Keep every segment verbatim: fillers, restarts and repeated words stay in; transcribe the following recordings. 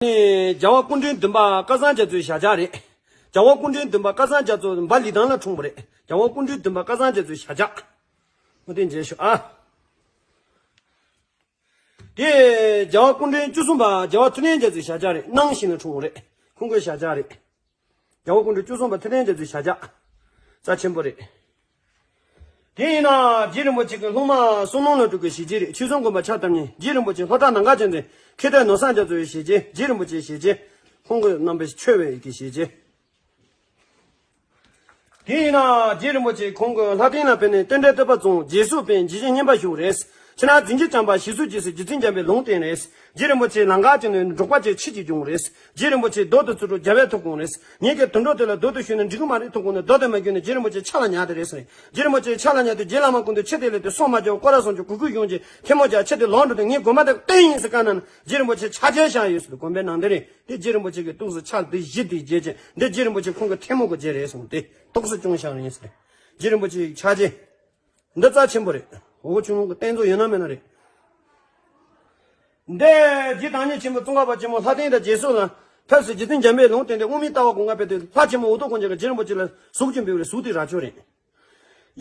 ནི་རྒྱལ་བ་སྐུ་ཕྲེང་བདུན་པ་སྐལ་བཟང་རྒྱ་མཚོའི་ཞལ་ཆ་རེད། རྒྱལ་བ་སྐུ་ཕྲེང་བདུན་པ་སྐལ་བཟང་རྒྱ་མཚོ་འབའ་ལི་ཐང་ལ་འཁྲུངས་པ་རེད། རྒྱལ་བ་སྐུ་ཕྲེང་བདུན་པ་སྐལ་བཟང་རྒྱ་མཚོའི་ཞལ་ཆ། མུ་སྟེགས་མཇལ་ཞུ་ཨ། དེ་རྒྱལ་བ་སྐུ་ཕྲེང་བཅུ་གསུམ་པ་རྒྱལ་བ་ཐུབ་བསྟན་རྒྱ་མཚོའི་ཞལ་ཆ་རེད། སྣང་ཞིང་ལ་འཁྲུངས་པ་རེད། ཁོང་གི་ཞལ་ཆ་རེད། རྒྱལ་བ་སྐུ་ཕྲེང་བཅུ་གསུམ་པ་ཐུབ་བསྟན་རྒྱ་མཚོའི་ཞལ་ཆ། རྩ་ཆེན་པོ་རེད། དེ་ཡིན་ན་རྗེ་རིན་པོ་ཆེ་གི་སློབ་མ་བསོད་ནམས་ལ་སྤྲུལ་སྐུའི་ཞལ་ཆད་རེད། ཆོས་སྲུང་དགོན་པ་ཕྱག་བཏབ་མཁན་རྗེ་རིན་པོ་ཆེ་ལྷོ་བྲག་ནམ་མཁའ་ཅན་དུ་མཁས་གྲུབ་ནོར་བཟང་རྒྱ་མཚོའི་ཞལ་ཆད། རྗེ་རིན་པོ་ཆེའི་ཞལ་ཆད། ཁོང་གི་རྣམ་པའི་མཆོད་པའི་གི་ཞལ་ཆད། དེ་ཡིན་ན་རྗེ་རིན་པོ་ཆེ་ཁོང་གི་ལྷ་རྟེན་ལ་ཕེབས་ནས་རྟེན་འབྲེལ་བསྟོད་པ་བརྩམས། རྗེས་སུ་ཕན་རྗེས་བྱིན་བསྙེན་པ་ཞུ་རེད། ཕྱི་ནང་འཛིན་གྱི་བྱམས་པ་ཞེས་སུ་རྗེས་སུ་རྗེ་བཙུན་འཇམ་པའི་ལུང་བསྟན་རེད། རྗེ་རིན་པོ་ཆེ་ལམ་ཁ་ཅིག་ནས་འབྲོག་པ་ཅིག་ཁྱི་གཅིག་བྱུང་རེད། རྗེ་རིན་པོ་ཆེ་རྡོ་དེ་ཚུར་འགྲོ་རྒྱལ་བས་ཐུག་གོང་རེད། ངེད་ཀྱི་དུད་འགྲོ་དེ་ལ་རྡོ་དེ་གཞུས་ན་འགྲིག་གི་མ་རེད་ཐུག་གོང་ནས་རྡོ་དེ་མ་གཞུས་ནས་རྗེ་རིན་པོ་ཆེ་ཕྱག་ལ་ཉར་དེ་རེད་ཟེར། རྗེ་རིན་པོ་ཆེ་ཕྱག་ལ་ཉར་དུས་རྗེ་བླ་མ་ཀུན་ཏུ་ཁྱི་དེ་ལས་དེ་སོང་མ་བྱོ་སྐོར་ར་སོང་ཆུ་གུ་གུ་ཡོང་རྗེས་ཐལ་མོ་སྦྱར་ཁྱི་དེ་ལོག་འགྲོ་དུས་ངས་དགོན་པ་དེ་བསྟན་ཡིན་ཟེར་བཀའ་གནང་ནས་རྗེ་རིན་པོ་ཆེ་ཕྱག་འཚལ་བཞག་ཡོད་ཟེར་དགོན་པའི་ནང་དེ་རེད། དེ་རྗེ་རིན་པོ་ཆེ་གི་ཏོག་ཙམ་ཕྱག་འདི་བཞི་དེ་རྗེས་ཅན་འདི་རྗེ་རིན་པོ་ཆེ་ཁོང་གི་ཐལ་མོ་གི་རྗེས་རེད་སོང་དེ་ཏོག་ཙམ་སྐྱོན་བཞག་ཡིན་ཟེར། རྗེ་རིན་པོ་ཆེ་ཕྱག་རྗེས། འདི་རྩ་ཆེན་པོ་རེད། འོ་ཆུང་ཆུང་གི་རྟེན་གཙོ་ཡོད་ན་མེད་ན་རེད། འདི་རྗེ་བདག་ཉིད་ཆེན་པོ་ཙོང་ཁ་པ་ཆེན་མོ་ལྷ་ལྡན་དང་རྗེས་སོར་ལ་ཕེབས་སུ་རྗེ་བཙུན་འཇམ་པའི་ལུང་བསྟན་ཏེ་དབུ་མའི་ལྟ་བ་སྒོམ་ཁ་ཕེབས་དུས་ལྷ་ཆེན་མོ་འུ་ཐུག་ཀོང་ཇོ་གིས་རྗེ་རིན་པོ་ཆེ་ལ་གཟུགས་ཀྱི་འབེབས་རེད། གཟུགས་དེ་ར་ཅོ་རེད།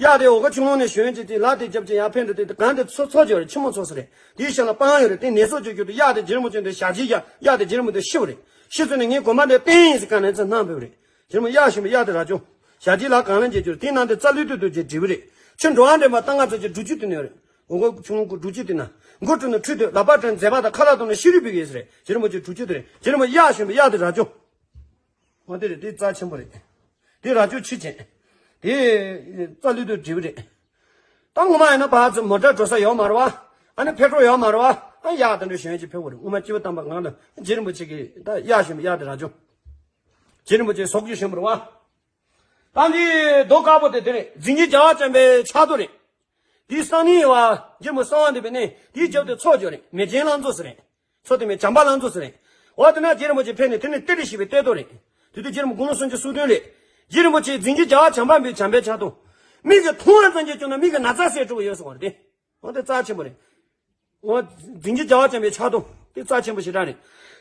གཡག་དེ་འོ་ཁ་ཆུང་ངུ་ནས་ཞོན་ཅིག་དེ་ལ་དེ་རྒྱབ་ཅིག་ཡར་འཕེན་འགྲོ་དེ་གང་དེ་ཚོ་ཚོ་ཅོ་རེད། ཆི་མོ་ཚོ་ས་རེད། དེའི་ཤ་ལ་སྤང་ཡོད་རེད། དེ་ནས་སོ་ཅོ་ཅོ་དུ་གཡག་དེ་རྗེ་རིན་པོ་ཆེ་འདི་ཞལ་གྱིས་བཞག་གཡག་དེ་རྗེ་རིན་པོ་ཆེ་ཤི་བ་རེད། ཤི་སོང་ནས་ངས་དགོན་པ་འདི་བསྟན་ཡིན་ཟེར་ག་ནས་ཚེ་སྣང་ཕེབས་རེད། རྗེ་རིན་པོ་གཡག་ཞོན་པའི་གཡག་དེ་ར་ཅོ། ཞལ་གྱིས་ལ་གང་ལ་འཇལ་རྒྱུར་དེ་ནང་དེ་རྩ་ལུས་དུ་དུ་རྗེ་འབྲི་བ་རེད། ཆུ་འགྲོ་བ་འདྲེན་པ་ལྟ་ང་ཚོ་ཀྱི་སྒྲུབ་བརྒྱུད་དུ་ནས་རེད། འོ་ཁ་ཆུང་ངུ་གི་སྒྲུབ་བརྒྱུད་དེ་ན་མགོ་བྲུས་ནས་ཁྲུས་དུས་ལག་པ་བྲན་མཛད་པ་དང་ཁ་ལག་བཏང་ནས་ཤི་རུས་པའི་གེ་ཟེར་རེད། རྗེ་རིན་པོ་ཆེ་སྒྲུབ་བརྒྱུད་དེ་རེད། རྗེ་རིན་པོ་གཡག་ཞོན་པའི་གཡག་དེ་ར་ཅོ། འོ་དེ་རེད། དེ་རྩ་ཆེན་པོ་རེད། དེ་ར་ཅོ་ཆི་ཅན། དེ་རྩ་ལུས་དུ་འབྲི་བ་རེད། ད་ངོ་མ་ཡིན་ན་བར་ཚོ་མོ་ཊ་འགྲོ་ས་ཡོད་མ་རེད་བ། ཨ་ནི་ཕེ་ཊོལ་ཡོད་མ་རེད་བ། ཨ་གཡག་དེ་འདྲ་ཞོན་ཅིག་ཕེབས་པ་རེད། སྔོན་མ་སྐྱེས་བུ་དམ་པ་ང་ལ་རྗེ་རིན་པོ་ཆེ་གིས་ད་གཡག་ཞོན་པའི་གཡག་དེ་ར་ཅོ། རྗེ་རིན་པོ་ཆེ་ཟོག་གི་ཞོན་པ་རེད་བ། ད་འདི་རྡོ་དཀར་པོ་དེ་དེ་རེད། རྫིང་གི་རྒྱལ་བ་བྱམས་པའི་ཕྱག་རྡོ་རེད། འདི་སང་ཉིན་ཡོད་བ། རྗེ་མོ་གསང་བ་འདུས་པའི་གནས་འདིའི་རྒྱབ་དེ་མཚོ་ཅོ་རེད། མེ་ཆེན་ལང་ཚོ་ཟེར་རེད། མཚོ་དེ་མེ་བྱམས་པ་ལང་ཚོ་ཟེར་རེད། འོ་དེ་ན་རྗེ་རིན་པོ་ཆེ་ཕེབས་ནས་དེ་ནས་གཏེར་རི་ཞེས་པའི་གཏེར་རྡོ་རེད། དེ་དུས་རྗེ་རིན་པོ་དགུང་ལོ་སུམ་ཅུ་སོ་བདུན་རེད། རྗེ་རིན་པོ་ཆེ་རྫིང་གི་རྒྱལ་བ་བྱམས་པ་འབའ་བྱམས་པའི་ཕྱག་རྡོ། མིག་གིས་མཐོང་བ་ཙམ་གྱིས་ཀྱང་ན་མིག་གི་ན་ཚ་སེལ་གྲུབ་པ་ཡོད་གསུངས་པ་རེད། འོ་དེ་རྩ་ཆེན་པོ་རེད། འོ། རྫིང་གི་རྒྱལ་བ་བྱམས་པའི་ཕྱག་རྡོ་དེ་རྩ་ཆེན་པོ་ཞེ་དྲག་རེད།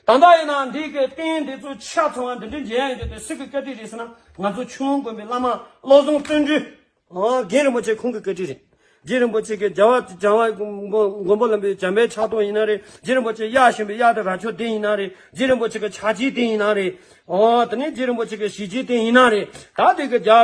ད་ལྟ་ཡིན་ན་འདི་གི་རྟེན་འདི་ཚོ་ཆ་ཚང་བ་འདི་འདྲ་མཇལ་ཡ་ཡོད་དེ་སུ་གི་བཀའ་དྲིན་རེད་ཟེར་ན་ང་ཚོ་ཆུ་ལུང་དགོན་པའི་བླ་མ་བློ་བཟང་བརྩོན་འགྲུས། འོ་རྒན་རིན་པོ་ཆེ་ཁོང་གི་བཀའ་དྲིན་རེད། རྗེ་རིན་པོ་ཆེ་གི་རྒྱལ་བ་བྱམས་པ་མགོན་པོ་བླ་མའི་བྱམས་པའི་ཕྱག་རྡོ་ཡིན་ན་རེད། རྗེ་རིན་པོ་ཆེ་གཡག་ཞོན་པའི་གཡག་དེ་ར་ཅོ་དེ་ཡིན་ན་རེད། རྗེ་རིན་པོ་ཆེ་གི་ཕྱག་རྗེས་དེ་ཡིན་ན་རེད། འོ་དེ་ནས་རྗེ་རིན་པོ་ཆེ་གི་ཞལ་རྗེས་དེ་ཡིན་ན་རེད། ད་དེ་གི་རྒྱལ།